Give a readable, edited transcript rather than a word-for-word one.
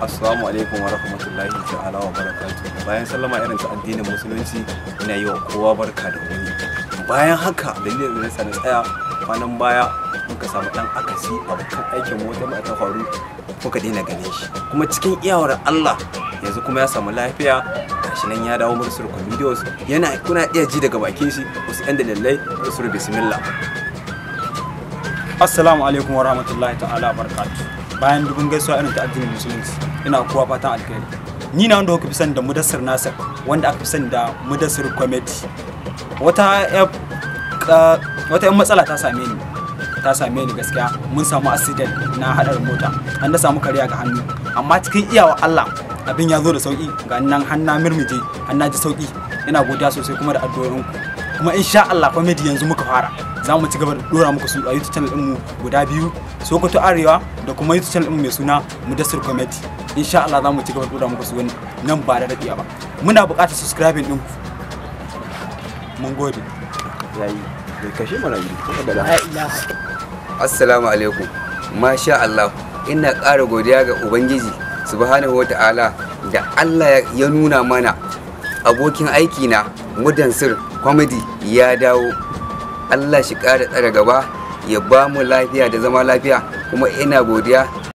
Assalamu alaikum wa rahmatullahi ta'ala wa barakatuh. Bayan sallama irin ta addinin Musulunci, ina yi wa kowa barka da wuni. Bayan haka, dalilin da nasa na tsaya, kwanan baya muka samu dan akasi, abokan aikin mu wata ta faru, muka daina ganin shi. Kuma cikin iyawar Allah yanzu kuma ya samu lafiya, gashi nan ya dawo Mudassir Comedios. Yana kuna iya ji daga bakin shi wasu 'yan dalilai. Mudassir, bismillah. Assalamu alaikum wa rahmatullahi ta'ala wa barakatuh. Bayan dubin gaisuwa irin ta addinin Musulunci, ina kowa fatan alkhairi. Ni na wanda kuka fi sani da Mudassir Nasir, wanda aka fi sani da Mudassir Comedy. Wata yan matsala ta same ni gaskiya. Mun samu accident na hadarin mota, an da samu kariya ga hannu, amma cikin iyawa Allah abin ya zo da sauki. Ga nan har na mirmije, har na ji sauki. Ina godiya sosai kuma da addu'o'inku. Kuma insha Allah comedy yanzu muka fara, za mu ci gaba da dora muku su a YouTube channel ɗinmu guda biyu, Sokoto Arewa da kuma YouTube channel ɗinmu mai suna Mudassir Comedy. Insha Allah za mu ci gaba da dora muku su nan ba da daɗiya ba. Muna buƙatar subscribing ɗinku. Mun gode. Yayi bai kashe mana yi kuma da La ilaha. Assalamu alaikum. Masha Allah, ina ƙara godiya ga Ubangiji subhanahu wa ta'ala da Allah ya nuna mana abokin aiki na Mudansir Comedy ya dawo. Allah shi ƙara tsare gaba, ya ba mu lafiya da zama lafiya. Kuma ina godiya.